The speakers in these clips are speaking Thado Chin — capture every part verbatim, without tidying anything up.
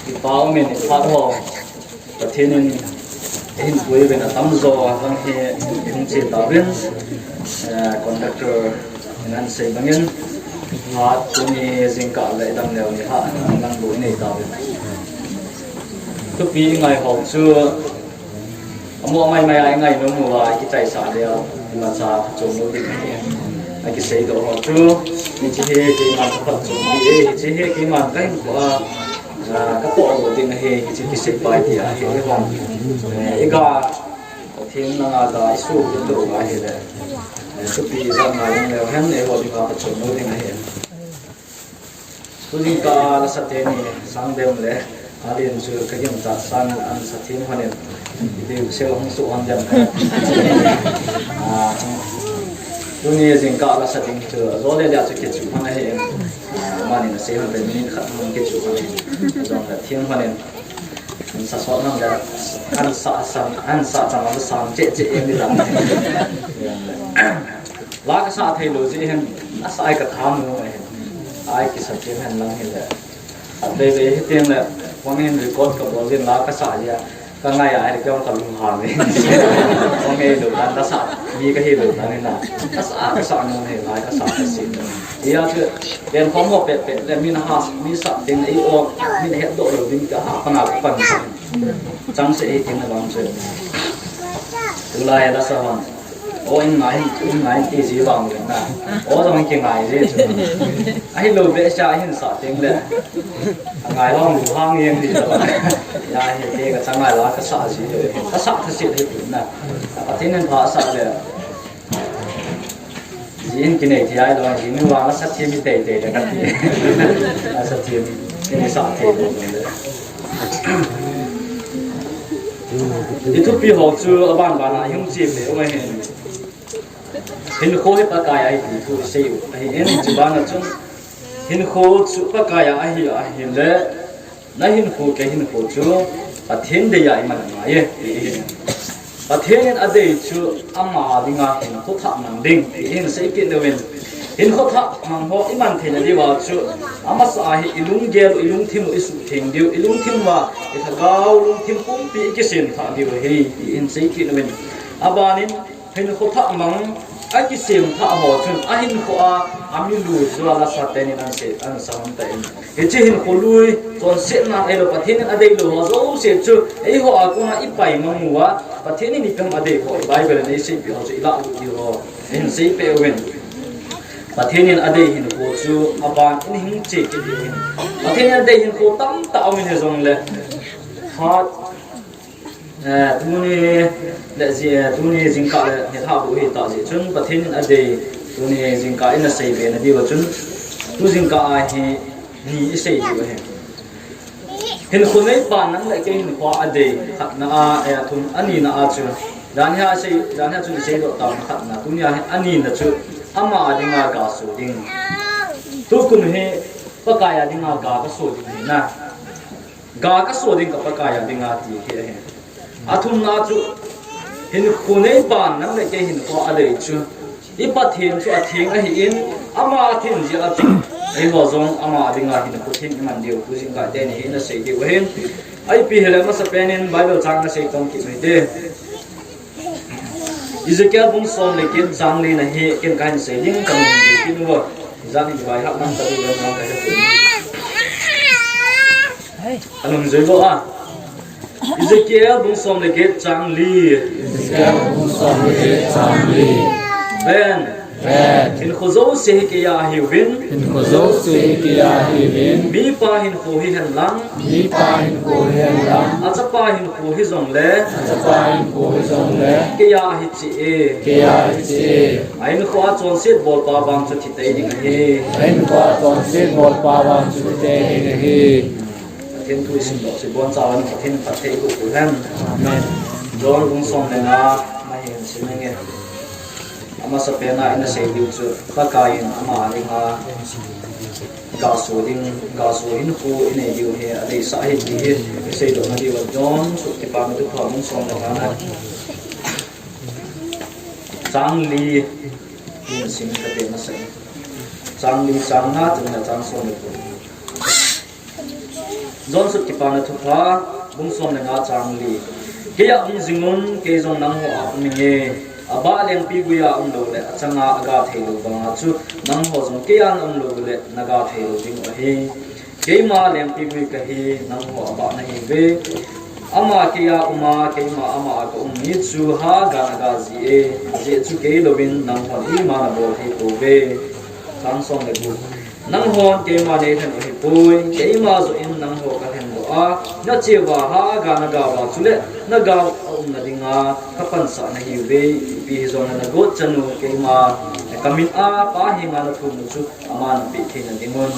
Kipa umin, i phat ho Pathen in eihin puiyin atamjo lang hi hung che tauvin, eh, conductor in ahin sei bangin, phat tuni jingkah le dam leu ni ha, lang bu nei tauvin. Thupi i ngai ho chu, amu amai mai a i ngai nom uva, i kichaisah leh, imacha chom lou ding ahi. A kisei doh ho chu, hiche hi keiman ka phatchom ding ahi, hiche hi keiman ka hinkho a, ah, ka toh lou ding ahi, hiche kisei pai tia hi, i hon. Eh, i ga, Pathen langa ga, i su, i toh ga hi le. Eh, thupi i ja ngai leu hen, eiho dinga phatchom lou ding ahi. Tujingkah a lasa teni Sangdem le Alen chu ka gimchat san an sa them lhonin, i dei sel hung suh lhon dem. Ah, tuni jingkah a lasa ding chu ajo le le chu kichu lhon ahi. Ah, amani na sei lhon pe minute khat hung kichu lhon ahi. Jong le them lhonin. An sa sot lhon le, an sa san, an sa chang, an sa cheh cheh in di lang. La ka sa thei lou jeh hin, a sa ai ka tham lou ahin. Ai kisa chem hen lang hi le. Khatvei vei hi teng le, phone hin record ka bol jin la ka sa jeh a. Ka ngai a, ai le ka lung hang e. Phone ngei lou dan, la sa, mi ka hi lou dan hi na. Ka sa, ka sa nom hi, la ka sa ka si. Hia chu, ken khom ho pet pet le, min ha, mi sa teng le, i o, min het doh lou ding ka ha, pana ka pan. Chang se hi teng le bang chu. Tulai la sa hon. O in ngai, in ngai ti ji vang le na. O jong ki ngai ji chu. Ahilou be sa hin sa teng le. Angai hong lu hang yeng di ta. Ya hi te ka chang ngai la ka sa ji. Ka sa tha se le tu na. Pathen in pha sa le. Ji in kinei ti ai lo, ji mi vang la sa ti mi tei tei le ka ti. La sa ti mi kinei sa ti lo. I thupi ho chu aban ban a i hung che peh u ahin. Hinkho hi Pakai a ahi ti thu i sei u ahin, chuban a chun hinkho chu Pakai a ahi, ahi le, na hinkho kei hinkho chu Pathen dei a i man angai e, ti ahin. Pathen in adei chu ama dinga hinkho thah mang ding, ti ahin sei kit leu in. Hinkho thah mang ho i man theina diuva chu, amasa a hi i lunggel u, i lungthim u, i suhtheng diu, i lungthim uva, i lhagao lungthim pumpi i kisem thah diu ahi, ti ahin sei kit leu in. Aban in, hinkho thah mang, a kisem thah ho chun, a hinkho a, a mi lui chu a la sa teni in an sei, an sa hon ta in. Hiche hinkho lui, chonsetna ahilou, Pathen in adei lou ho jouse chu, eiho a kona i pai mang uva, Pathen in ipi ham adei ho, Bible in eisei peh ho chu i lah lut diu ho. Ahin sei peh uvin. Pathen in adei hinkho chu aban in hung che kit diu ahin. Pathen in adei hinkho tamtah um in hijongle. Phat, eh, tuni le ji, eh, tuni jingkah le nilhah bu hi tah jeh chun Pathen in adei tuni jingkah in asei be na diu a chun tu jingkah a hi ni i sei diu ahi. Hinkho neipan nang le kei hinkho a adei khatna a, eh, athum, anina a chu. Jan hia sei, jan hia chun i sei doh taona khatna. Tunia hi anina chu ama a dinga ga so ding. Tukum hi Pakai a dinga ga ka so ding ahi na. Ga ka so ding ka Pakai a dinga ti hi ahi. Athumna chu, hinkho neipan nang le kei hinkho a adei chu, i Pathen chu atheng ahin, ama atheng jeh a chu, eiho jong ama dinga hinkho theng i man diu, tu jingkah teni hi na sei diu ahin. Ipi hile masapen in Bible chang na sei tong kit u hite. Ezekiel bung som le get chang li na hi ken kahin sei ding, ka nung jui kit uva. Jan hi vai hah nang ka du len nang ka he. Ka nung jui vo a. Ezekiel bung som le get chang li. Ezekiel bung som le get chang li. Ven. Ven. Hinkho jouse hi kei a ahiuvin. Hinkho jouse hi kei a ahiuvin. Mipa hinkho hihen lang. Mipa hinkho hihen lang. Achapa hinkho hijongle. Achapa hinkho hijongle. Kei a ahi cheh e. Kei a ahi cheh e. A hinkho a chonset bolpa vang chu thi tei ding ahi. A hinkho a chonset bolpa vang chu thi tei ding ahi. Pathen thu i sim doh chu, ibon chauvin Pathen in phatthei boh u hen. Amen. John bung som le nga, na hin sim inge. Amasapen a i na sei diu chu, Pakai in ama a dinga Gaso ding, gaso hinkho inei diu hi adeisah ahi ti hi isei doh nadiu a John sut Kipana Thupha bung som le nga na chang li in sim kate masa. Chang li, chang nga, chang nga, chang som le ko. John sut Kipana Thupha bung som le nga chang li. Keiya um jingun, kei jong nangho a um inge. Abah lengpigui a um lou le achanga aga thei lou banga chu nangho jong keiya na um lou le naga thei lou ding u ahi. Keima lengpigui kahi, nangho abah nahiuve. Ama keiya uma, keima ama a ka um mi chu haga naga ji e. Ajeh chu kei louvin nanghon ima nabol thei pouve. Chang som le gup. Nanghon keima neilhen u hipoi, keima joh in nangho kalhen doh a, nacheuva haga naga uva chule nagao a umna dinga kapansah nahiuve. Ipi hijongle nagot chanu keima kamin a Pa henga nathum u chu aman apeh thei nadingun.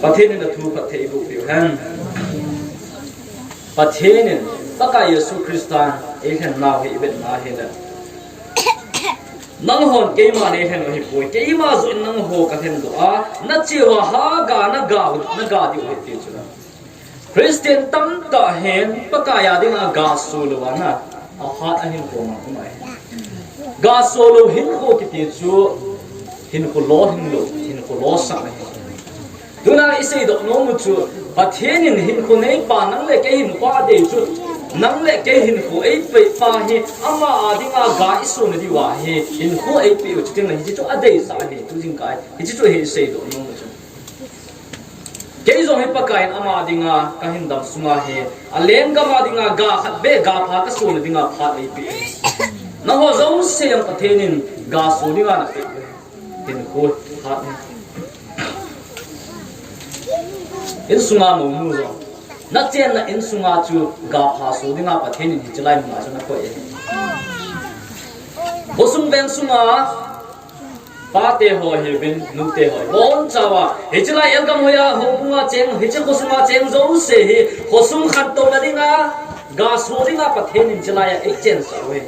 Pathen in athu phatthei eiboh peh u hen. Pathen in, Pakai Jesu Christan eilhen nau hi ivet na hile, nanghon keima neilhen u hipoi, keima joh in nangho kalhen doh a, nacheuva haga naga, naga diu ahi ti chu la. Christian tamtah hin Pakai a dinga gaso louva na, aphat a hinkho mang um ahi. Gaso lou hinkho kiti chu hinkho lolhing lou, hinkho losah ahi. Tuna isei doh nom u chu, Pathen in hinkho neipa nang le kei hinkho adei chu, nang le kei hinkho eipeh pa hi ama a dinga ga iso nadiu ahi, hinkho eipeh u chu tin la hiche chu adeisah ahi, tu jingkah hiche chu hi isei doh nom u chu. Kei jong hi Pakai in ama dinga kahin dam sunga hi, alenggam a dinga ga khat beh ga pha kaso nadinga phat eipeh. Nangho jouse jong Pathen in gaso dinga napeh u ahi. Hinkho phat hi. Insunga mounu jong, nachenna insunga chu ga pha so dinga Pathen in hiche lai muna chu nakoi e. Khosung veng sunga pate ho hiuvin, nute ho hi bonchauva, hiche lai elgam hoiya houbunga cheng, hiche khosunga cheng jouse hi khosung khantouna dinga, gaso dinga Pathen in hiche laiya eichensah u ahi.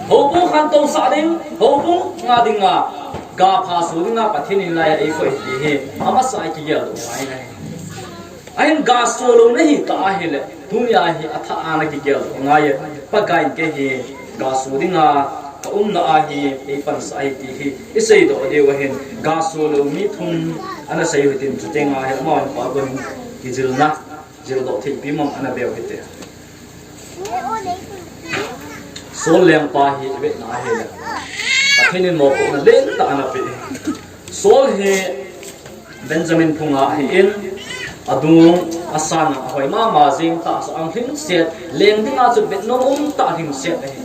Houbung khantousah ding, houbunga dinga ga pha so dinga Pathen in laiya eikoi ti hi amasa a ikigel doh ngai ahi. Ahin gaso lou nahi ta ahile, tunia hi athah a nakigel doh ngai e. Pakai in kei hi gaso dinga ka umna ahi, eipansah ahi ti hi isei doh diu ahin, gaso lou mi thum ana sei u hitin, chuteng ahi amahon pa gon kijilna jil doh theipi mong ana beu hite. Saul lengpa hi ivet na ahile, Pathen in mopohna lentah ana pe. Saul hi Benjamin phunga ahin, adung, asan, ahoi mama jeng tah, sa ang lhingset, leng dinga chu vetnom umtah lhingset ahi.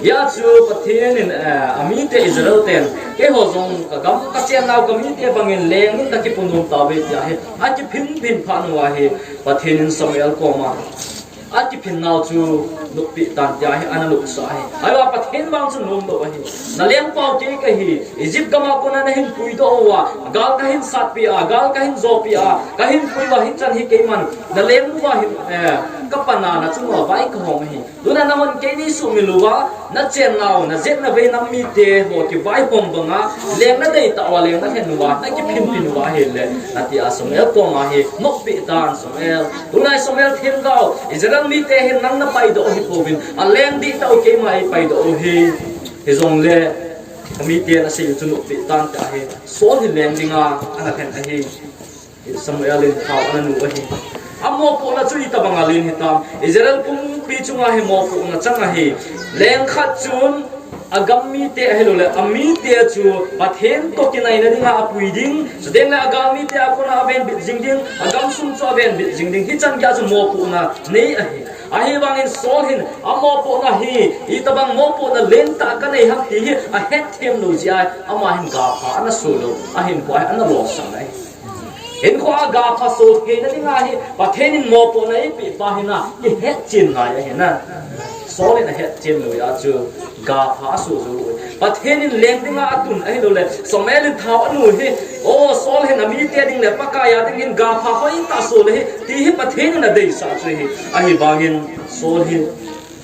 Hia chu Pathen in, eh, amite Israel ten, keiho jong kagam kachen nau kamite bangin leng in kakipu nom tauve tia hi akiphin phin phat uva hi, Pathen in Samuel koma akiphin nau chu noppi tan tia hi ana nopsah ahi. Ahivang Pathen vang chu nom lou ahi. Nalengpau kei kahi, Egypt gama kona nahin puidoh uva, gal kahin satpi a, gal kahin jopi a, kahin pui uva hichan hi keiman naleng uva hin, eh, kapana nachunga vai kahong ahi. Tuna nahon keini sumil uva, nachen nau, najet navei nam mite ho kivaihom banga, leng nadei tah uva, leng nalhen uva, nakiphin phin uva ahile, natia Samuel koma hi noppi tan Samuel. Tulai Samuel themgao, Israel mite hin nang napaidoh u hipouvin, aleng dihtah u keima eipaidoh u ahi. Hijongle, amite nasei u chu noppi tan tia hi, Saul hi leng dinga ana lhen ahi. Samuel in thao ana nu ahi. Amopohna chu itobanga len hitam. Israel pumpi chunga hi mopohna chang ahi. Leng khat chun agam mite ahilouleh, amite chu Pathen toh kinaina dinga apui ding. Chuteng le agal mite a kona avenbit jing ding. Agamsung chu avenbit jing ding. Hichan geiya chu mopohna nei ahi. Ahivangin Saul hin amopohna hi, itobang mopohna lentah kanei ham ti hi ahetthem lou jeh a, ama hin gapha ana so lou, ahinkho hi ana losang ahi. Hinkho a gapha so theina dinga hi Pathen in mopohna eipeh pa hi na, ihetchen ngai ahi na. Saul in ahetchen lou jeh a chu gapha aso jou. Pathen in leng dinga atun ahilouleh, Samuel in thao anu hi, o Saul hin amite ding le Pakai a ding hin gapha hoitah so le hi, ti hi Pathen in adeisah chu ahi. Ahivangin Saul hi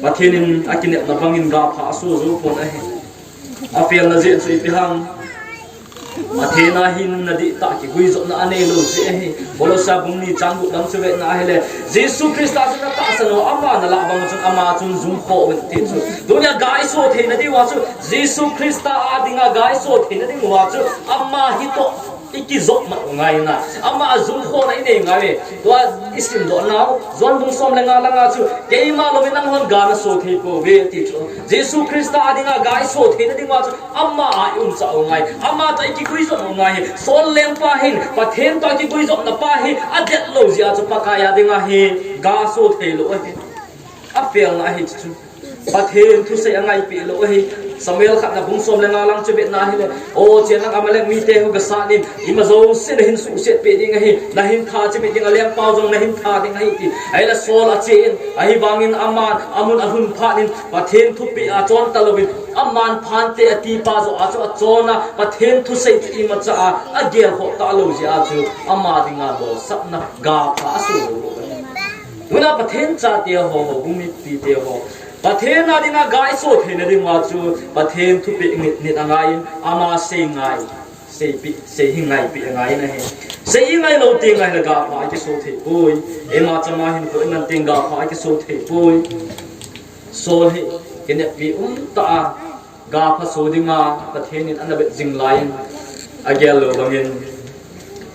Pathen in akinepna bangin gapha aso jou pon ahi. Afelna jeh chu ipi ham? Pathen a hinna dihtah kiguijopna anei lou jeh ahi. Kolose bung ni chang gup lang chu vetna ahile, Jesu Christa chu natahsan u, ama nalah bang chun ama chun jumkhoh uvin ti chu. Tunia ga iso theina diuva chu, Jesu Christa a dinga ga iso theina diuva chu, ama hitoh ikijop mat u ngai na. Ama jumkhohna inei ngai e. Tua isimdoh nau, John bung som le nga langa chu, keima louvin nanghon ga naso thei pouve ti chu. Jesu Christa a dinga ga iso theina diuva chu, ama a iumsah u ngai. Ama toh ikiguijop u ngai. Saul lengpa hin, Pathen toh kiguijopna pa hi, adet lou jeh a chu Pakai a dinga hi, ga so thei lou ahi. Apelna ahi chu. Pathen thusei angaipeh lou ahi. Samuel khatna bung som le nga lang chu vetna ahile, o, chen lang Amalek mite hu gasat in, ima jouse nahin suhset peh ding ahi, nahin tha chimit ding, alengpa jong nahin tha ding ahi ti. Ahile Saul ache in, ahivangin aman, amun alhun phat in, Pathen thupeh a chon talouvin, aman phante atipa joh a chu achon a, Pathen thusei chu imacha a, agelkhoh talou jeh a chu, ama dinga lolsapna, ga pha aso lou lou ahi. Tuna Pathen chate ho, bungmipite ho, Pathen a dinga ga iso theina diuva chu, Pathen thupeh ngitnit angaiyin, ama sei ngai, seipeh, sei hi ngaipeh angaiyin ahi. Sei ingai lou teng ahile ga pha akiso thei poi. Eima chama hinkho iman teng ga pha akiso thei poi. Saul hi kineppi umtah a, ga pha so dinga Pathen in ana vet jing laiyin, agel lou bangin,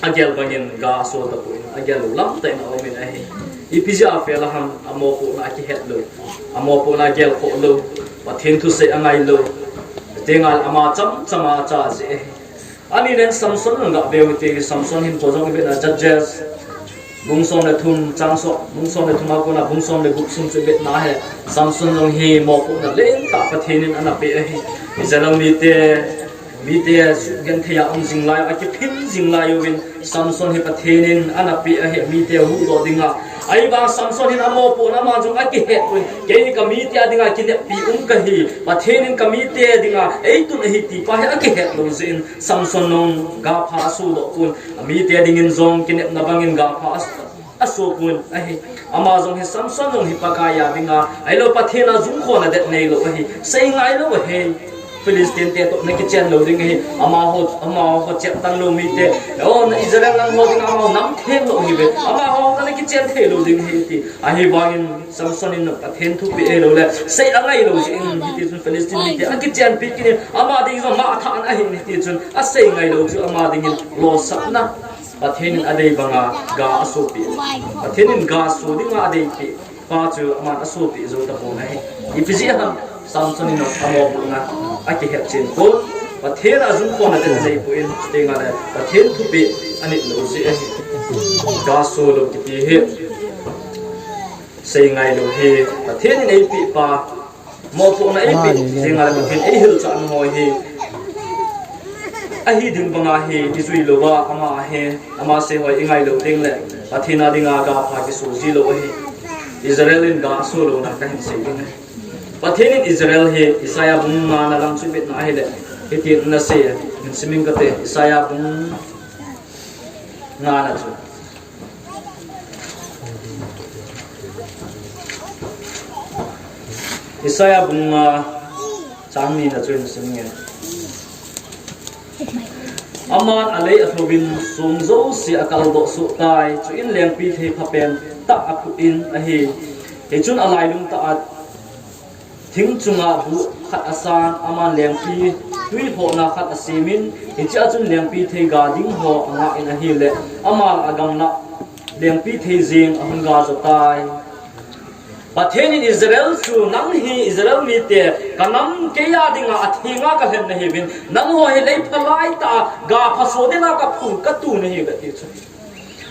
agel bangin ga aso tapon, agel lou lamtah in aumin ahi. Ipi jeh a fel a ham, amopohna akihet lou, amopohna agelkhoh lou, Pathen thusei angai lou, tenga ama chamchama acha jeh ahi. Anina in Samson jong gave u hite, Samson hinkho jong ivetna Judges, bung som le thum, chang som, bung som le thum a kona bung som le gup sung chu ivetna ahile, Samson jong hi mopohna lentah Pathen in ana peh ahi. Israel mite, mite sugenthei a um jing lai, akiphin jing lai uvin, Samson hi Pathen in ana peh ahi, mite huhdoh dinga. Ahivang Samson hin amopohna ama jong akihet uvin, keini kamite a dinga kineppi um kahi, Pathen in kamite dinga eitun ahi ti pa hi akihet lou jeh in, Samson jong ga pha asodoh pon, amite dingin jong kinepna bangin ga pha as-, aso pon ahi. Ama jong hi Samson jong hi Pakai a dinga, ahilou Pathen a jumkhohna det neilou ahi. Sei ngai lou ahi. Philistine te toh nakichen lou ding ahi. Amaho, amaho cheptan lou mite. O, na Israel nangho dinga amaho nam theng lou ahiuve. Amaho toh nakichen thei lou ding ahi ti. Ahivangin Samson in Pathen thupeh ahilou le, sei angai lou jeh in, hiti chun Philistine mite akichenpi kit in, ama ding jong matha ana hin, hiti chun asei ngai lou chu ama dingin lolsapna, Pathen in adei banga ga asopeh, Pathen in ga so dinga adeipeh pa chu aman asopeh jou tapon ahi. Ipi jeh ham, Samson in amopohna akihet chen pon, Pathen a jumkhohna det anei pon, tenga le Pathen thupeh anit lou jeh ahi. Ga so lou kiti hi sei ngai lou hi, Pathen in eipeh pa, mopohna eipeh, tenga le Pathen eihilchahna ho hi, ahi ding banga hi ijui louva, ama hi, ama sei ho ingai lou ding le, Pathen a dinga ga pha kiso ji lou ahi. Israel in ga so louna kahin sei ding ahi. Pathen in Israel hi, Isaiah bung nga na lang chu ivetna ahile, hitin ana sei, hin sim ing kate, Isaiah bung nga na chu. Isaiah bung nga chang ni na chu hin sim inge. Aman alei alhouvin song jouse akaldoh soh tai, chuin lengpithu phapen tah aphut in ahi. Hichun alailung tah a thing chunga buh khat asan, aman lengpithu lhohna khat asemin, hichea chun lengpithu ga ding ho angah in ahile, ama lah a gamlah lengpithu jeng ahung ga jo tai. Pathen in Israel chu, nang hi Israel mite, kanam keiya dinga athenga kalhen nahiuvin, nangho hi lei phalai tah a ga phaso dinga kaphu, katu nahiuve ti chu.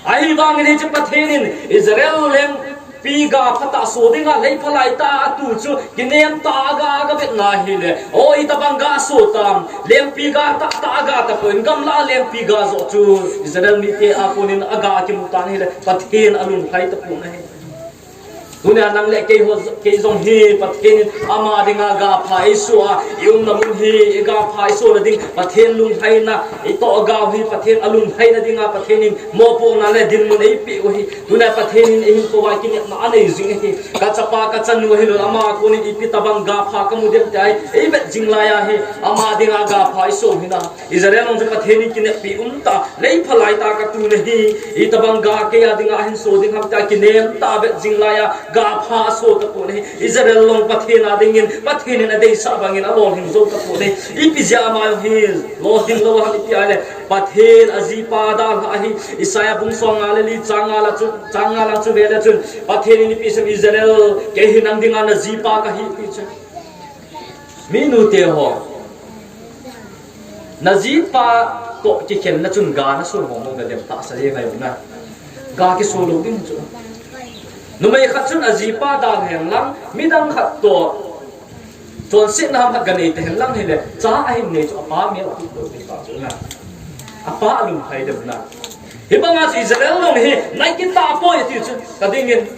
Ahivangin hiche Pathen in Israel lengpi ga phatah so dinga lei phalai tah a atu chu, kinem tah a aga, aga vetna ahile, o, itobang ga so tam, lengpi ga tahtah aga tapon, gamlah a lengpi ga joh chu Israel mite a konin aga kimu tan ahile, Pathen alunglhai tapon ahi. Tunia nang le kei ho, kei jong hi Pathen in ama dinga gapha eiso a, i umna mun hi i gapha eiso na ding, Pathen lunglhaina, i toh gau hi Pathen a lunglhaina dinga Pathen in mopohna le dinmun eipeh u hi. Tunia Pathen in eihin khovah kinepna anei jing hi. Ka chapa ka chanu ahilou le ama a konin ipi tabang gapha kamu dem ti a, eivet jing lai a hi, ama dinga gapha eiso hina. Israel long chu Pathen in kineppi umtah, lei phalai tah katu nahi, itabang ga kei a dinga ahin so ding ham tia kinem tah vet jing lai a, gapha aso tapon ahi. Israel long Pathen a dingin, Pathen in adeisah bangin alolhing jou tapon ahi. Ipi jeh a ama hi lolhing lou ham iti a le, Pathen ajipa dalha ahi. Isaiah bung somnga le li chang nga lang chu, chang nga lang chu vele chun, Pathen in ipi asei em, Israel, kei hi nang dinga najipa kahi ti chu. Minu te ho. Najipa toh kikhenna chun ga naso mong mong dem, tahsa jeng ahi na. Ga kiso lou ding chu. Numei khat chun ajipa dalha hen lang, midang khat toh chonsetna ham khat ga nei ta hen lang hile, cha ahin nei chu apa mel a tup lou ding ta chu na. Apa alunglhai dem na. Hibanga chu Israel long hi nakitah poi ti chu. Ka dingin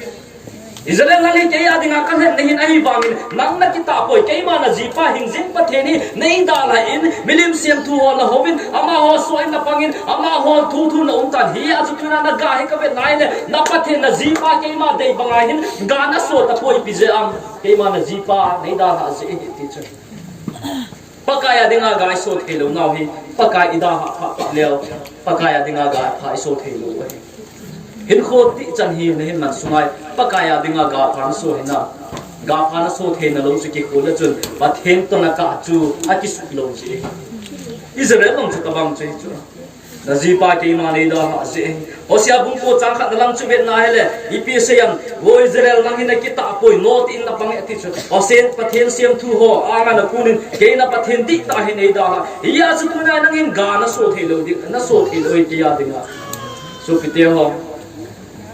Israel, nang hi kei a dinga kalhen nahin, ahivangin nang nakitah poi, keima najipa hingjing Pathen hi neidalha in, milim semthu ho nahouvin, amaho soh in napangin, amaho thu thu naum tan, hia chu tuna naga hi kavet nai le, na Pathen najipa keima dei banga hin ga naso tapoi, ipi jeh ham, keima najipa neidalha jeh ahi ti chu. Pakai a dinga ga iso theilou nau hi, Pakai idalhah phat phat leu, Pakai a dinga gapha iso theilou ahi. Hinkho tihchan hi nahin man sunga, Pakai a dinga gapha naso hina. Gapha naso theina lou chu kikhol le chun, Pathen toh nakah chu akisut lou jeh ahi. Israel long chu tabang chu hi chu. Najipa keima neidalha jeh ahi. Hosea bung ko chang khat na lang chu vet na hile, ipi asei em, Vo Israel, nang hi nakitah poi, no tin napang e ti chu. Pathen, Pathen semthu ho anga nakunin, kei na Pathen dihtah hi neidalha. Hia chu tuna nangin ga naso theilou ding, naso theilou hi kei a dinga. Sopite ho,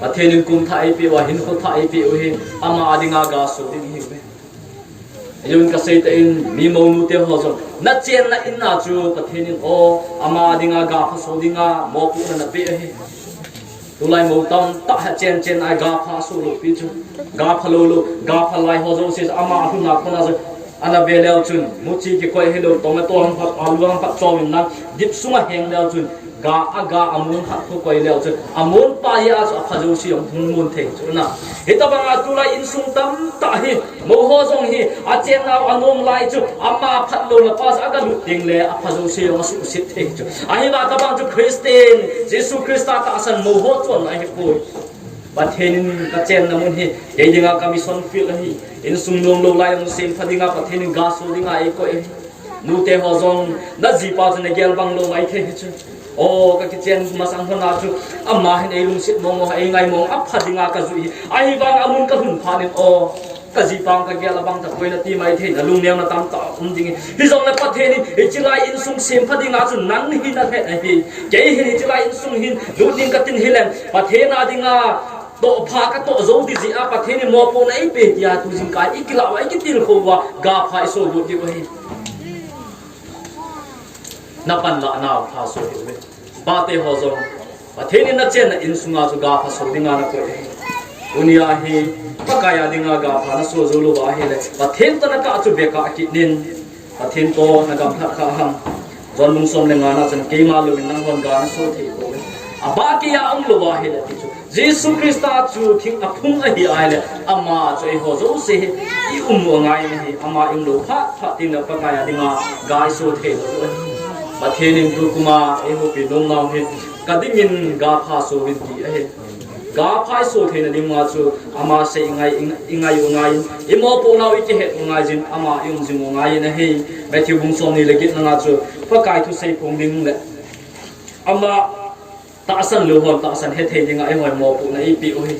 Pathen in kum thah eipeh uva, hinkho thah eipeh u hi, ama a dinga ga so ding ahiuve. Eiho in kasei tan, mi mounu te ho jong, nachenna in a chu Pathen in, o, ama dinga gapha so dinga mopohna napeh ahi. Tulai mou tamtah hi achen chen a gapha so lou pi chu. Gapha lou lou, gapha lai ho jouse ama alhun a kon a chu. Ana ve leu chun, muchi kikoi hilou, tomato ham phat, alu ham phat chom in lang, dip sunga heng leu chun, ga, aga amun khat khu koi leu chun, amun pa hi a chu apha jouse jong hung mun thei chu na. Hitabanga tulai insung tamtah hi, mou ho jong hi, achenna u anom lai chu, ama phat lou le pa chu aga lut ding le, apha jouse jong asuhset thei chu. Ahivang tabang chu Christian, Jesu Christa tahsan mou ho chonna ahipoi. Pathen in kachenna mun hi, kei dinga ka mission field ahi. Insung nom lou lai jong sempha dinga Pathen in ga so dinga eikoi ahi. Nute ho jong, najipa chu nagel bang lou maithei hi chu. O, kakichen masang hon a chu, ama hin eilungset mong mong, eingai mong, apha dinga kajui hi. Ahivang amun kalhun phat in, o, kajipa kagel a bang tapoi nati maithei, nalungneo na tamtah um ding hi. Hijongle Pathen in, hiche lai insung sempha dinga chu nang hi nalhen ahi. Kei hin hiche lai insung hin, lut ding katin hileng, Pathen a dinga tohpha katoh jou ding jeh a Pathen in mopohna eipeh tia tu jingkah ikilah uva, ikitilkhou uva, gapha iso got diu ahi. Napanlah nau pha so diu ahi. Pate ho jong, Pathen in nachenna insunga chu gapha so dinga nakoi ahi. Tunia hi, Pakai a dinga gapha naso jou lou ahile, Pathen toh nakah chu bekah kit in. Pathen toh nagamlhat kha ham. John bung som le nga na chun keima louvin nanghon ga naso thei pouve. Abah keiya umlou ahile ti chu. Jesu Christa chu thing aphung ahi ahile ama chu eiho jouse hi i um u angai ahi. Ama i umlou phat phat tengle Pakai a dinga ga iso theilou ahi. Pathen in tukum a eiho pi nom nau hi kadingin gapha souvin ti ahi. Gapha iso theina dinga chu ama sei ingai, ingai u ngai, imopoh nau ikihet u ngai jin, ama i um jing u ngai in ahi. Matthew bung somni le get na nga chu Pakai thusei phong ding le ama tahsan lou hon tahsan hethei dinga eiho mopohna eipeh u ahi.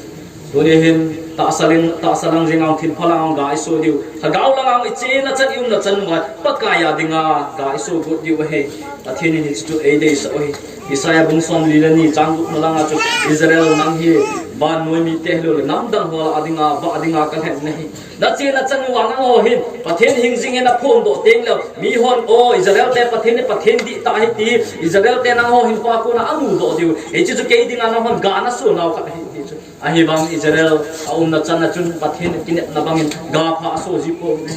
Tuni hin tahsa lang, tahsa lang jing a thil pha lang ga iso diu. Lhagao lang a ichena chan, i umna chan uva Pakai a dinga ga iso got diu ahi. Pathen in hiche chu eideisah u ahi. Isaiah bung somli le ni chang gup na lang a chu, Israel nang hi Vannoi mite hilou le, namdang ho a dinga, vah dinga kalhen nahi. Nachena chanu a nangho hin, Pathen hingjing hi naphondoh teng leh, mihon, o, Israel te Pathen hi Pathen dihtah ahi ti, Israel te nangho hinkhoa kona amudoh diu. Hiche chu kei dinga nanghon ga naso nau khat ahi ti chu. Ahivang Israel aumna chan a chun Pathen kinepna bangin ga pha aso ji pon ahi.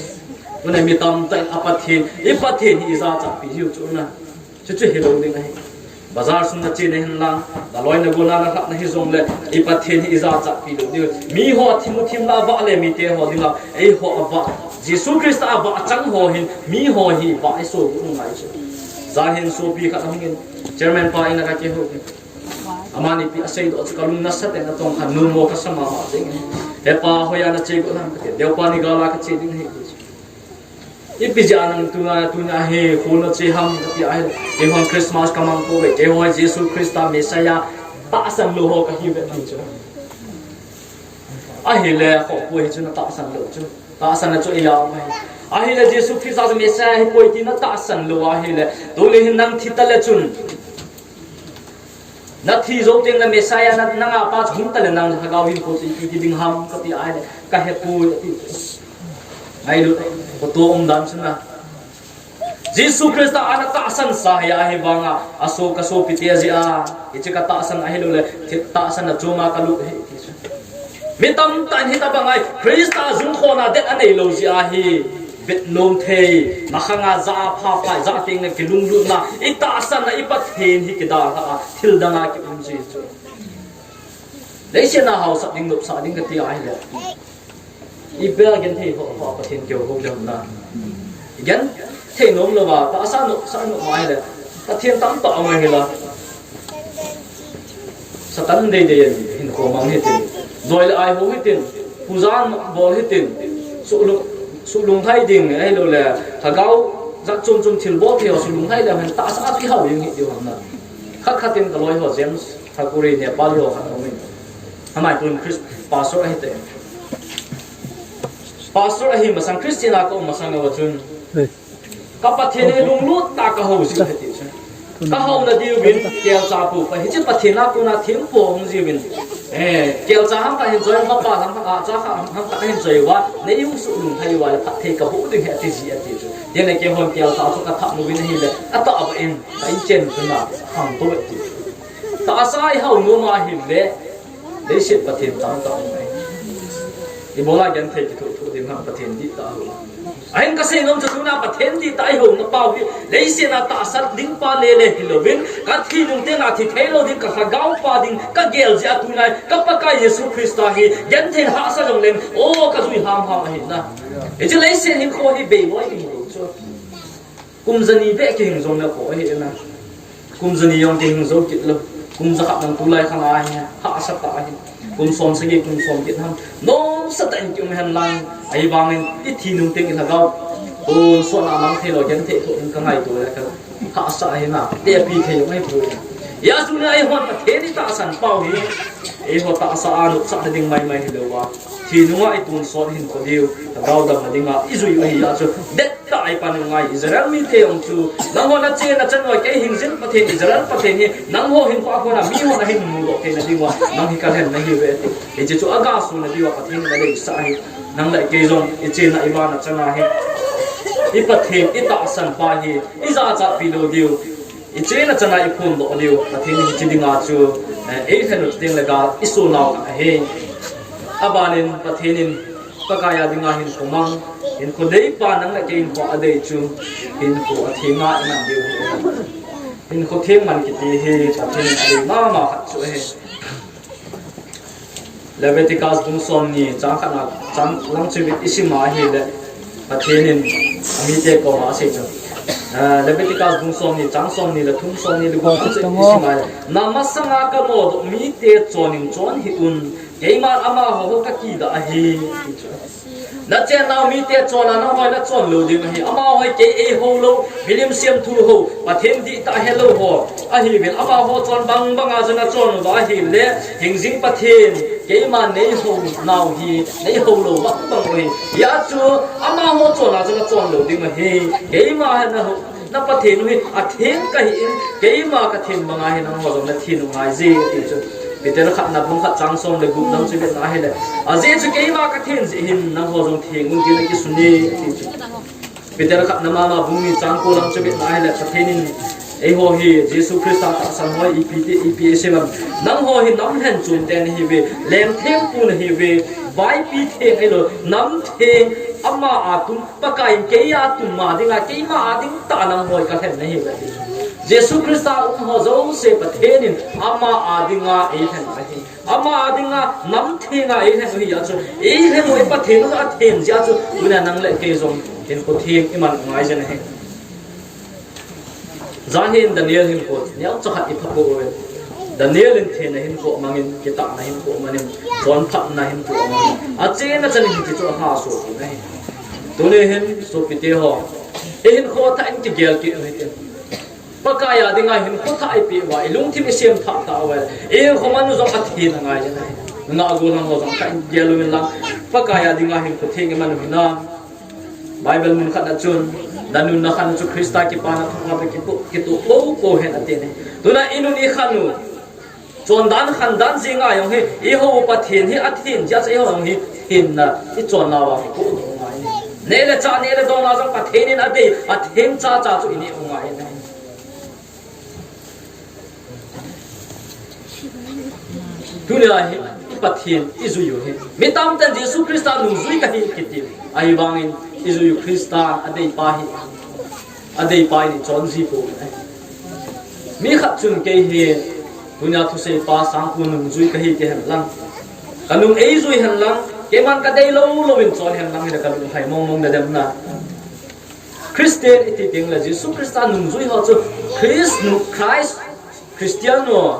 Tuna mi tamtah in a Pathen, i Pathen hi ijachatpi jiu chu na. Chuchu hilou ding ahi. Bazar sung nache nahin lang, naloi nagol a nalhah nahi jongle, i Pathen hi ijachatpi lou diu. Miho a thim u thim la vah le mite ho dinga, eiho a vah. Jesu Christa a vah chang ho hin, miho hi vah iso u ngai chu. Jan hin sopi khat ahungin, chairman pa in a kakihou. Amani ipi aseidoh chu kalung nasatah in atongkha, numo kasa mama ding. He pa, hoiya nache got ham kati, deupa ni gal a kache ding ahi. Ipi jeh a nang tuna, tuna hi, khol nache ham kati ahi. Keihon Christmas kamang pouve, keiho Jesu Christa Messiah tahsan lou ho kahiuve ti chu. Ahile, khohpoi hichu natahsan lou chu. Tahsan a chu iya um ahi. Ahile Jesu Christa chu Messiah ahipoi ti natahsan lou ahile, tule hin nang thi tale chun, nathi jou teng le Messiah na, nanga pa chu hung tale nang lhagao hinkho chu ipi ti ding ham kati ahile, kahepoi ati. Ngailut, khoto umdan chu na. Jesu Christa a natahsan sa hi ahivanga, aso, kasopi te jeh a, hiche katahsan ahilou le, thi, tahsan a choma kalut ahi ti chu. Mi tamtah in hitabang a Christa jungkhona det anei lou jeh ahi, vetnom thei, makhanga ja a pha pha, ja teng le kilunglutna, i tahsan a i Pathen hi kidalha a, thil dang a kium ji chu. Leiset a haosat ding, nopsah ding kati ahile, ipi a genthei ho, ho Pathen keu ho keu na. Genthei nom louva, tahsa nom, sa nom ahile, Pathen tamtah um ahila. Satan deidei in hinkho mang hitin, joi le ai ho hitin, puja bol hitin, sulung, sulung thai ding, ahilou le, lhagao jat chom chom thil bol thei ho sulung thai le, hen tahsa a kihao ding hi diu ham na. Khat khat in kaloi ho, James Thakuri, Nepal ho khat aumin. Amai tun Christ, pastor ahi te. Pastor ahi masang, Christian a kaum masang a chun, ka Pathen hi lunglut tah a kahou jiu ahi ti chu. Kahouna diuvin, kelcha pou, pa hiche Pathen a kona thempu hung jiuvin. Eh, kelcha ham kahin joi, mapa ham, acha ham, ham kahin joi uva, nei hung sulung thai uva le phatthei kaboh ding ahi ati ji ati chu. Tin le keihon kelcha chu kathap uvin ahile, atahbeh in, ka inchen chun a, hang to ati chu. Tahsa a ihao nom ahile, leiset Pathen tamtah um ahi. Ibola genthei kithoh thoh ding ham Pathen dihtah hou. Ahin kasei nom chu tuna Pathen dihtah ihou na pau hi, leiset a tahsan ding pa lele hilouvin, kathi nung teng a thi thei lou ding, kalhagao pa ding kagel jeh a tuna, ka Pakai Jesu Christa hi genthei hahsa jongleng, o kajui ham ham ahi na. Hiche leiset hinkho hi beiloi ding hilou chu. Kum jani beh kihing jong le kho ahi na. Kum jani jong kihing jou kit lou. Kum jakhat nang tulai khang ahi, hahsa tah ahi. Kum som sagi, kum som get ham, nomsa tah in kium hen lang. Ahivangin ithi nung teng ilhagao tonsot a mang thei lou, genthei thoh in kangaito le ka hahsa ahi na. Tepi thei jong ahipoi. Hijeh chun eihon Pathen itahsan pau hi, eiho tahsa a nopsahna ding maimai hilouva, thi nunga itonsot hinkho diu, lhagao damna dinga ijui u ahi jeh chun, det tah a ipan u ngai. Israel mite jong chu, nangho nache nachan uva kei hingjing Pathen, Israel Pathen hi, nangho hinkho a kona mihon ahin mudoh theina diuva, nang hi kalhen nahiuve ati. Hiche chu aga suna diuva Pathen in adeisah ahi. Nang le kei jong, ichena ivana chana hi, i Pathen, itahsan pa hi, ijachatpi lou diu, ichena chana iphondoh diu, Pathen in hiche dinga chu, eh, eilhen u teng le gal iso nau khat ahi. Abanin Pathen in Pakai a dinga hinkho mang, hinkho deipa nang le kei hinkho adei chu, hinkho athenga iman diu hi. Hinkho theng man kiti hi Pathen in adei mama khat chu ahi. Leviticus bung somni chang khatna, chang lang chu ivit isim a ahile, Pathen in amite koma asei chu. Ah, Leviticus bung somni chang somni le thum, somni le gup chu isim a ahile, na masanga kanodoh mite chonin chon hih un, keiman amaho ho kakidah ahi, ti chu. Nachennau mite chon a nangho nachon lou ding ahi. Amaho hi kei eihou lou, milim semthu hou, Pathen dihtah helou ho ahiuvin, amaho chon bang banga chu nachon uva ahile, hingjing Pathen, keiman neihou nau hi, neihou lou bang bang u ahi. Hijeh chun, amaho chon a chu nachon lou ding ahi. Keima hi nahou, na Pathen u hi atheng kahi in, keima kathen banga hi nangho jong nathen u ngai je, ti chu. Peter khatna bung khat chang som le gup lang chu vetna ahile, ajeh chu keima kathen jeh hin nangho jong theng un tin akisun e, ati chu. Peter khatna mama bung ni chang ko lang chu vetna ahile, Pathen in eiho hi Jesu Christa tahsan ho ipi ti, ipi asei em? Nangho hi nam lhen chom te nahiuve, leng thempu nahiuve, vaipi theng ahilou, nam theng ama a tum, Pakai in kei a tum a dinga, keima a ding tah nangho hi kalhen nahiuve. Jesu Christa um ho jouse Pathen in ama a dinga eilhen ahi. Ama a dinga nam thenga eilhen u hi a chu, eilhen u hi Pathen in athen jeh a chu, tuna nang le kei jong hinkho theng iman u ngai jeng ahi. Jan hin Daniel hinkho neocha khat ipha pouve. Daniel in thenna hinkho amangin, kitahna hinkho amangin, chonphatna hinkho amangin, achena chan in hiche chu ahaso u ahi. Tuni hin sopite ho, ihinkho thah in kigel kit u hite. Pakai a dinga hinkho thah ipeh uva, ilungthim isem thah tauva, ihinkho man u jong athen angai jeng ahi. Nungah gollhang ho jong thah in kigel uvin lang, Pakai a dinga hinkho theng iman u hinam? Bible mun khat na chun, nanunna khat na chu Christa kipana thangvah toh kitoh, kitoh poupou hen ati ahi. Tuna inun ikhan u chondan khandan jing a jong hi, ihou Pathen hi athen jeh a chu eiho jong hi thenna ichonna uva kipoh doh u ngai. Neh le chah, neh le don a jong Pathen in adei, atheng chacha chu ineh u ngai ahi. Tunia hi Pathen ijui u hi, mi tamtah in Jesu Christa nungjui kahi kiti u, ahivangin ijui u Christa adeipa hi, adeipa in ichon ji pou ahi. Mi khat chun kei hi tunia thuseipa Sangpu nungjui kahi ti hen lang, kanung eijui hen lang, keiman kadei lou lou in chon hen lang, hile kalunghai mong mong dedem na. Christian iti teng le Jesu Christa nungjui ho chu Christ nu, Christ, Christian nu,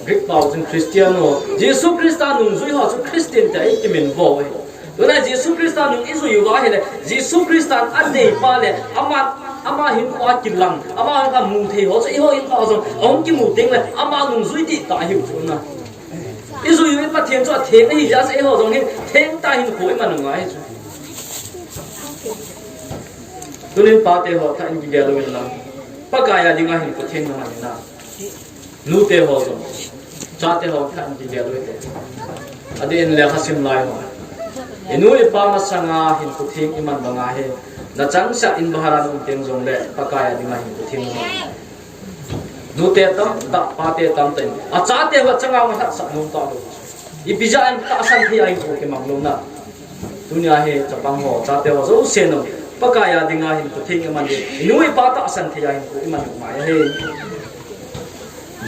Greek pao chun Christian nu, Jesu Christa nungjui ho chu Christian tia ikiminvo u ahi. Tuna Jesu Christa nung ijui uva ahile, Jesu Christa adeipa le ama, ama hinkho a kilang, ama hinkho a mu thei ho chu eiho hinkho a jong ahung kimu teng le ama nungjui dihtah ihiu chu na. Ijui u Pathen chu atheng ahi jeh a chu eiho jong hi thengtah hinkho iman u ngai chu. Tunin pate ho thah in kigel uvin lang, Pakai a dinga hinkho theng naman u hinam? Nute ho jong, chate ho thah in kigel uvin te. Adeh in lekha sim lai ho, inu ipa masanga hinkho theng iman banga hi, nachangseh in bahar a naum teng jongle Pakai a dinga hinkho theng naman u. Nute tamtah, pate tamtah in achate ho changa alhatsah nom talou. Ipi jeh in tahsan thei a hinkho kimang louna? Tunia hi chapang ho, chate ho jousen, Pakai a dinga hinkho theng iman ding, inu ipa tahsan thei a hinkho iman u ngai ahi.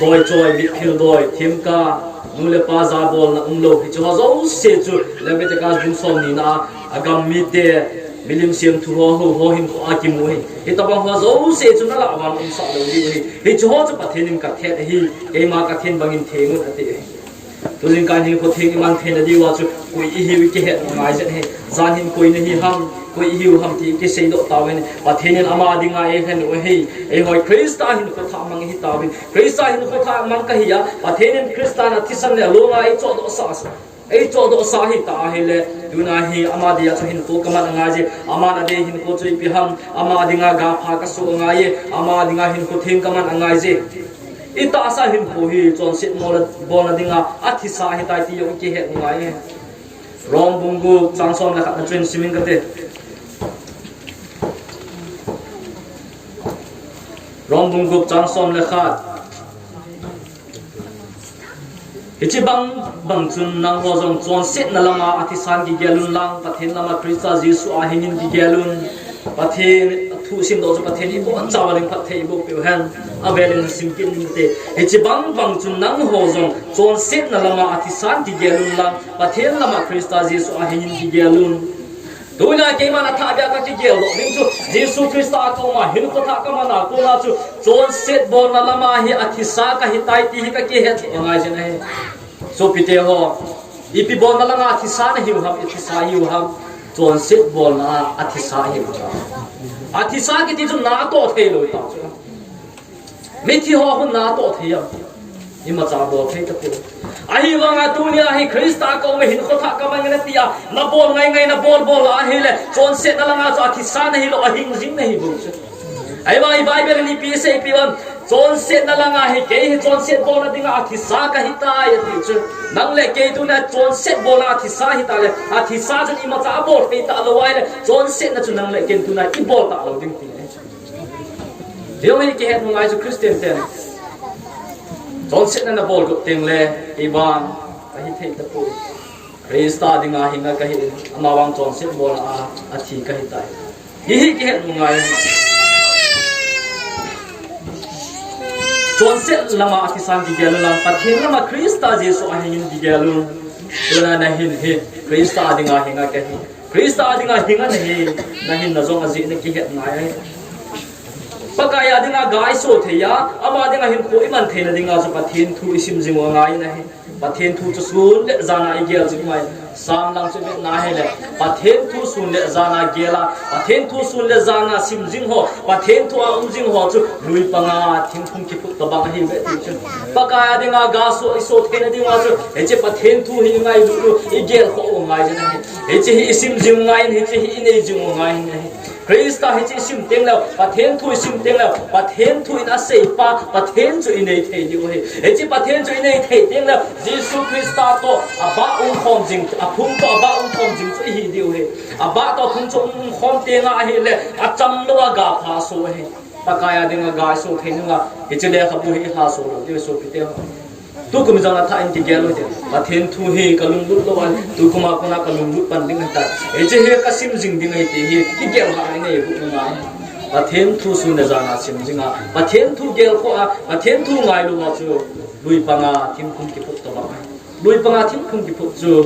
Doichoi, mitthil doi, themgao, nu le pa jabolna umlou, hiche ho jouse chu Leviticus bung somni na a, agam mite, milim semthu ho, hou ho hinkho a kimu ahi. Hitobang ho jouse chu nalah uva naumsah lou diu ahi. Hiche ho chu Pathen in kathet ahi, keima kathen bangin theng un ati ahi. Tujingkah hinkho theng iman theina diuva chu koi ihiu kihet u ngai jeng ahi. Jan hin koi nahi ham, koi ihiu ham ti kiseidoh tauvin, Pathen in ama dinga eilhen u ahi. Eiho hi Christa hinkho thah mang ihi tauvin, Christa hinkho thah mang kahi a, Pathen in Christa na thisan le alonga eichohdohsah, eichohdohsah ahitah ahile, tuna hi ama dia chu hinkho kaman angai je. Aman adei hinkho chu ipi ham? Ama dinga gapha kasoh angai e, ama dinga hinkho theng kaman angai je. Itahsa hinkho hi chonset bolna, bolna dinga athisa ahitai ti jong ikihet u ngai e. Rom bung gup chang som le khat na chun simin kate. Rom bung gup chang som le khat. Hiche bang bang chun nangho jong chonsetna lama athisan kigel un lang, Pathen lama Christa Jesu a hingin kigel un. Pathen thu simdoh chu Pathen ibonchauva lungphatthei eiboh peh u hen. Avelin simkit inte. Hiche bang bang chun nangho jong chonsetna lama athisan kigel un lang, Pathen lama Christa Jesu a hingin kigel un. Tuna keiman athah beh a kakigeldoh ding chu, Jesu Christa a koma hinkho thah kaman a kona chu, chonset bolna lama hi athisa kahitai ti hi kakihetdoh angai jeng ahi. Sopite ho, ipi bolna lama athisa nahiu ham, ithisa hiu ham? Chonset bolna a athisa hiu ham. Athisa kiti chu natoh theilou tah chu. Mithi ho hung natoh thei am? Imacha bol thei tapoi. Ahivanga tunia hi Christa a koma hinkho thah kaman nge natia, nabol ngai ngai nabol bol ahile, chonsetna langa chu athisa nahilou, ahing jing nahi bou chu. Ahivang i Bible in ipi asei pi ham? Chonsetna langa hi kei hi chonset bolna dinga athisa kahitai ati chu. Nang le kei tuna chonset bolna athisa hita le, athisa chun imacha abol thei talou ahile, chonsetna chu nang le kei tuna ibol talou ding ti ahi chu. Hiche hi kihet ngai chu Christian ten. Chonsetna nabol got teng le, kei vang kahi thei tapoi. Christa dinga hinga kahi, amavang chonset bolna a, athi kahitai. Hiche hi kihet ngai. Chonset lama akisan kigel u lang, Pathen lama Christa Jesu a hingin kigel u. Tuna nahin hi, Christa dinga hinga kahi. Christa dinga hinga nahi, nahinna jong ajeh in kihet ngai ahi. Pakai a dinga ga iso thei a, ama dinga hinkho iman theina dinga chu Pathen thu isim jing u angai ahi. Pathen thu chu sun le jan a igel jing u angai. Sam lang chu ivet na hile, Pathen thu sun le jan a gel a, Pathen thu sun le jan a sim jing ho, Pathen thu a um jing ho chu lui panga thingphung kiphut tobang ahi ve ti chu. Pakai a dinga ga so iso theina dinga chu, hiche Pathen thu hi ngailut u, igel khoh u angai jing ahi. Hiche hi isim jing u angai, hiche hi inei jing u angai ahi. Christa hiche isim teng le, Pathen thu isim teng le, Pathen thu in asei pa, Pathen chu inei thei diu ahi. Hiche Pathen chu inei thei teng le, Jesu Christa toh abah umkhom jing, aphung toh abah umkhom jing chu ihi diu ahi. Abah toh aphung chu umkhom teng ahile, achamlou a ga pha so ahi. Pakai a dinga ga iso thei nunga, hiche lekhabu hi iha so lou diu ahi sopite ho. Tukum jong athah in kigel u hite. Pathen thu hi kalunglut lou a, tukum a kona kalunglut pan ding ahitai. Hiche hi kasim jing ding ahi ti hi kigel ha inei got nunga. Pathen thu sun le jan a sim jing a, Pathen thu gel khoh a, Pathen thu ngailu a chu lui panga thingphung kiphut tobang ahi. Lui panga thingphung kiphut chu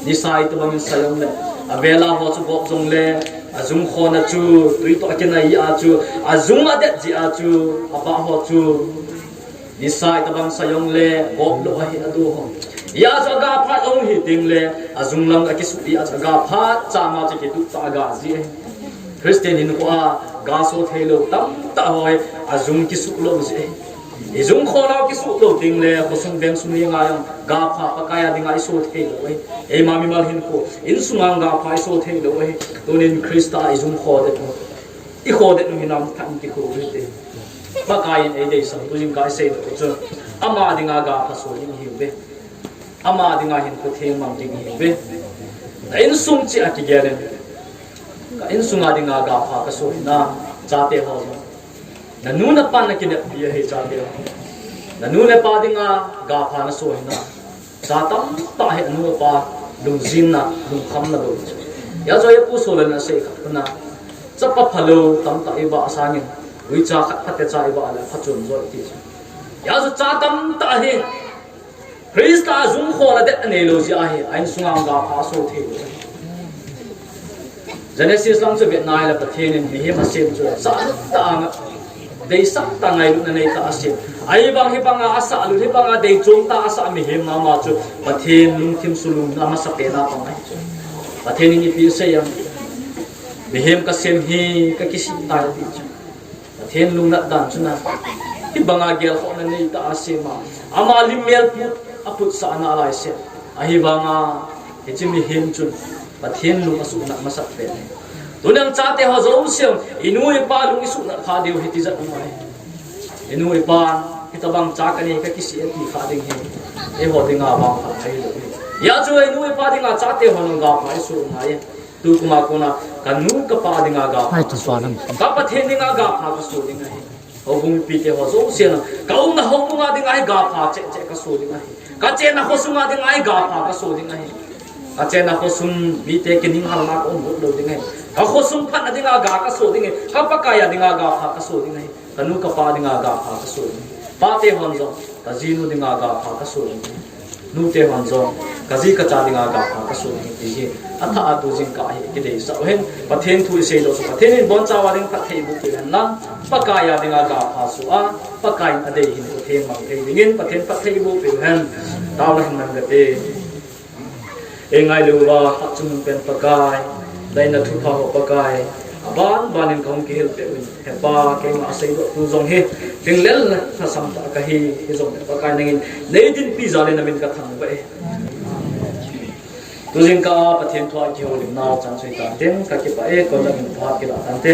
nisa itobang in sa jongle, avela ho chu gop jongle, ajung khona chu tui toh akinai a chu, ajung adet jeh a chu, abah ho chu nisa itobang sa jongle, gop lou ahi adu ho. Hia chu aga phat jong hi teng le, ajung lang akisuh hia chu aga phat chama chu kituh tah aga ji ahi. Christian hinkho a ga so thei lou tamtah ho hi, ajung kisuh lou ji ahi. Ijung khonau kisuh lou teng le, khosung vengsung hi ngai jong, ga pha Pakai a dinga iso thei lou ahi. Eima mimal hinkho, insunga ga pha iso thei lou ahi. Tunin Christa a ijung khodet u, ikhodet u hinam tah in kikho u hite. Pakai in eideisah u jing ka isei lou chu. Ama dinga ga pha so ding ihiuve. Ama dinga hinkho theng mang ding ihiuve. Na insung cheh a kigel in. Ka insunga dinga ga pha kaso hinam, chate ho jong. Nanu napa nakineppi ahi chate ho. Nanu napa dinga ga pha naso hinam. Cha tamtah hi anu apa lungjinna, lungkhamna bou chu. Hia chu Pu Solen asei khat kona. Chapa phalou tamtah ivah sangin, uicha khat phatecha ivah le phachom jo iti chu. Hia chu cha tamtah hi Christa jung khona det anei lou jeh ahi, a insunga ga pha aso thei lou. Genesis lang chu vet nai le Pathen in mihem asem chu, sah tah a, deisah tah a ngailutna nei tah a asem. Ahivang hibanga asah lut, hibanga deichom tah a asah mihem mama chu, Pathen lungthim sulungna amasapen a pang ahi chu. Pathen in ipi asei em? Mihem kasem hi kakisih tai ati chu. Pathen lungnat dan chu na, hibanga gelkhohna nei tah a asem a, ama lim mel put, aputsah ana lai se. Ahivanga, hiche mihem chun Pathen lung asuhnat masapen ahi. Tuni a chate ho jouse, inu ipa lung isuhnat kha diu hi tijat um ahi. Inu ipa, hitobang cha kanei kakisih e ti kha ding hi, eiho dinga vangphat ahilou hi. Hia chu inu ipa dinga chate hon ga pha iso u ngai e. Tukum a kona, kanu kapa dinga ga pha kaso ding, ka Pathen dinga ga pha kaso ding ahi. Houbung mipite ho jouse na, kaumna houbunga dinga hi ga pha cheh cheh kaso ding ahi. Kachenna khosunga dinga hi ga pha kaso ding ahi. Kachenna khosung mite kining halna kaum got lou ding ahi. Kakhosung phatna dinga ga kaso ding ahi. Ka Pakai a dinga ga pha kaso ding ahi. Kanu kapa dinga ga pha kaso ding ahi. Pate hon jong, kajinu dinga ga pha kaso ding ahi. Nute hon jong, kaji kacha dinga ga pha kaso ding ahi ti hi, athah a tu jingkah hi kideisah u hen. Pathen thu isei doh chu, Pathen in bonchauva ding phattheiboh peh u hen lang, Pakai a dinga ga pha so a, Pakai in adei hinkho theng mang thei dingin Pathen phattheiboh peh u hen. Taona hin man kate. Eingailu uva hatchungnung pen Pakai, na in a thupha ho Pakai, aban banin kahung kihil peh uvin. Hepa, keima aseidoh tu jong hi, dinglel lhasam tah kahi, hijongle Pakai nangin neidinpi jal in namin kathangvah e. Tu jingkah a Pathen thu a kihoulimnau chan sui tantin, kakipah e, kon la min phat kilah tante.